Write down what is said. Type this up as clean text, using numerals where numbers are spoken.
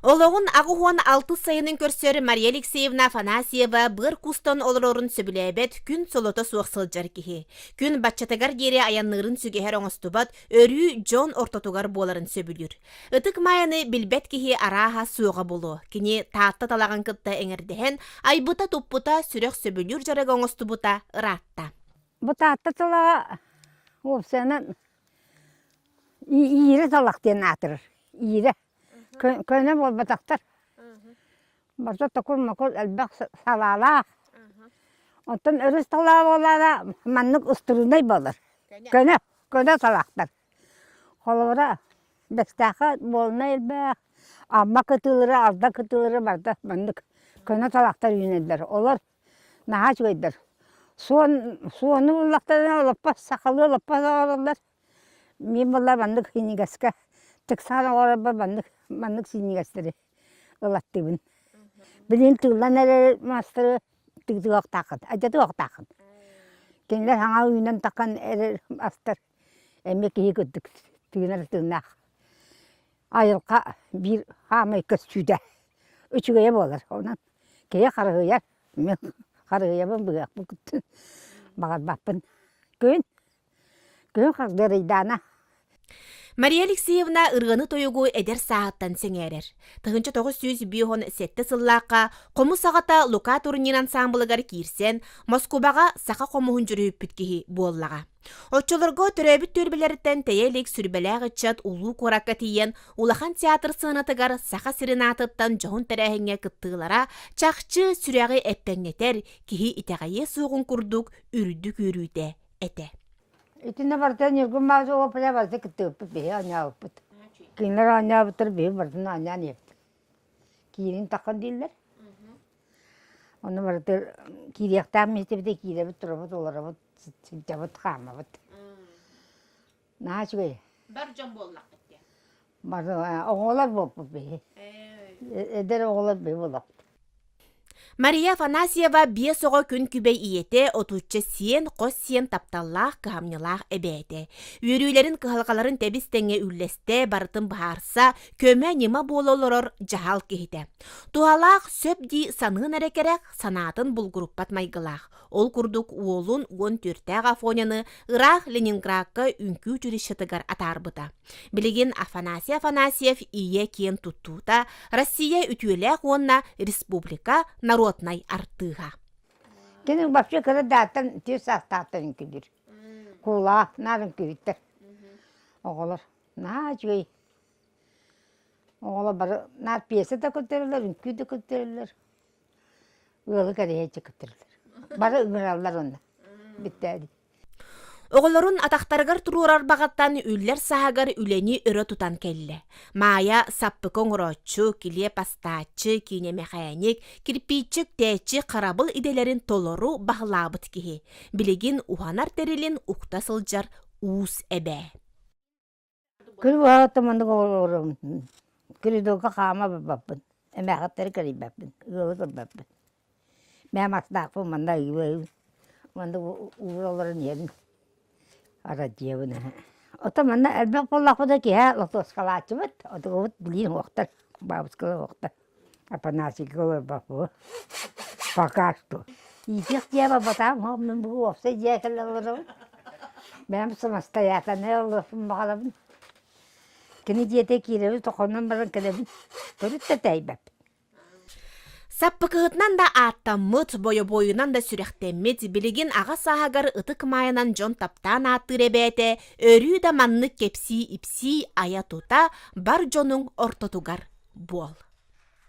Олоҕун 86 сайынын көрсөр Мария Алексеевна Афанасьева быар кустан олорорун сөбүлээбэт күн солото суох сылдьар киһи. Күн баччатыгар диэри айанныырын сүгэһэр оҥостубат, өрүү дьон ортотугар буоларын сөбүлүүр. Ытык Маайаны билбэт киһи арааһа суоҕа буолуо. Кини Таатта талаҕын кытта эҥэрдэһэн, айбыта-туппута, сүрэх сөбүлүүр дьарыга оҥостубута ыраатта. Бу Таатта талаҕа уопсайынан иирэ талах диэн аатырар. Иирэ. Көнө буолбатахтар. Барыта токур-мокур элбэх салаалаах. Оттон өрүс талаа буолаара маннык устурунай буолар. Көнө, көнө салаахтар. Холобура, Бэстээххэ буолунай элбэх, Амма кытыылара, Алдан кытыылара барыта маннык көнө талахтар үүнэллэр. Олор наһаа үчүгэйдэр. Суон, суону буллахтарына олоппос, сахалыы олоппос оҥороллор. Мин буолла маннык синньигэскэ тыксаан оҥорорбор маннык маннык синньигэстэри ылаттыыбын. Билигин тыыллан эрэр мастары тыытыахтааххын, алдьатыахтааххын. Кинилэр саҥа үүнэн таххан эрэр мастар эмиэ киһи курдук тыынар тыыннаах. Айылҕа биир хаамай көстүүтэ үчүгэйэ буолар. Онон киһи харыһыйар. Мин харыһыйабын быһыахпын баҕарбаппын. Күн Күн хагдарыйдаана. Мария Алексеевна ырыаны-тойугу эдэр сааһыттан сэҥээрэр. 1957 сыллаахха хомус аҕата Лука Турнин ансаамбылыгар киирсэн, Москубаҕа саха хомуһун дьүрүһүппүт киһи буоллаҕа. Оччолорго төрөөбүт түөлбэлэриттэн тэйэ илик сүрбэлээх ыччат улуу куоракка тиийэн, улахан театр сыанатыгар Саха сирин аатыттан дьоһун тэрээһиҥҥэ кыттыылара чахчы сүрэҕи эппэҥнэтэр, киһи итэҕэйиэ суоҕун курдук үрдүк үөрүүтэ этэ. Итиннэ барыта Ньургун Маазы опера барыта кыттыбыппыт биһи оонньообуппут. Кинилэр оонньообуттар биһи барытын оонньоон иһэбит. Киирин таххан дииллэр. Онно барыта киириэхтээх миэстэбитэ киирэбит, турабыт, олоробут, сылдьабыт, хаамабыт. Наһаа үчүгэй. Бар дьон буоллаххыт диye. Бары оҕолор буолпут биһи. Эдэр оҕолор биһи буоллахпыт. Мария Афанасьева биэс оҕо күн күбэй ийэтэ, отучча сиэн, хос сиэн тапталлаах, кыһамньылаах эбээтэ. Үөрүүлэрин, кыһалҕаларын тэбис-тэҥҥэ үллэстэ, барытын быһаарса, көмө-ньыма буола олорор дьаһал киһитэ. Туһалаах, сөп дии саныан эрэ кэрэх, санаатын булгуруппат майгылаах. Ол курдук уолун 14-тээх Афоняны ыраах Ленинградка үҥкүү училищетыгар атаарбыта. Билигин Афанасий Афанасьев ийэ киэн туттуута Россия үтүөлээх уонна республика народнай артыыһа. Кини вообще кыра дааттан түс саастаахтан үҥкүүлүүр. Куулаах наар үҥкүүһүттэр. Оҕолор наһаа үчүгэй. Оҕолор бары наар пьеса да көрдөрөллөр, үҥкүү да көрдөрөллөр. Ыалы кэриһээччи кыттырылар. Бары ыҥыраллар онно. Бүттээди. Оҕолорун атахтарыгар туруорар баҕаттан үллэр саһагар үлэни өрө тутан кэллэ. Маайа саппыкы оҥорооччу, килиэп астааччы, киинэмэхээник, кирпииччик, тээччи, харабыл идэлэрин толору баһылаабыт киһи. Билигин уһанар тэрилин укта сылдьар уус эбээ. Күн уһаҕыттан маннык олоробун. Коридорга хаама барбаппын. Эмээхэттэри кэрийбэппин, ыалы көрбөппүн. Мээ мастаахпын манна ыыбын. Манна уура олорон иһэбин. Арадьыйабын ээ. Оттон манна элбэх буоллахпына киэһэ лотуоскалааччыбыт. Отугубут билиин уохтар, бабушкалар уохтар. Афанасийга олорбоппун. Пока что. Иитиэх дьиэ барбатаҕым, мин бу уопсай дьиэ кэлэ олоробун. Бэйэм самостоятельнай олоруохпун баҕарабын. Кини дьиэтэ киирэбин, тохонон баран кэлэбин. Төрүт да тэйбэппин. Саппыкыһытынан да ааттаммыт, бойобуойунан да сүрэхтэммит, билигин аҕа сааһыгар ытык маайынан дьон таптаан ааттыыр эбээтэ өрүү да маннык кэпсии-ипсии айа-тута бар дьонуҥ ортотугар буол.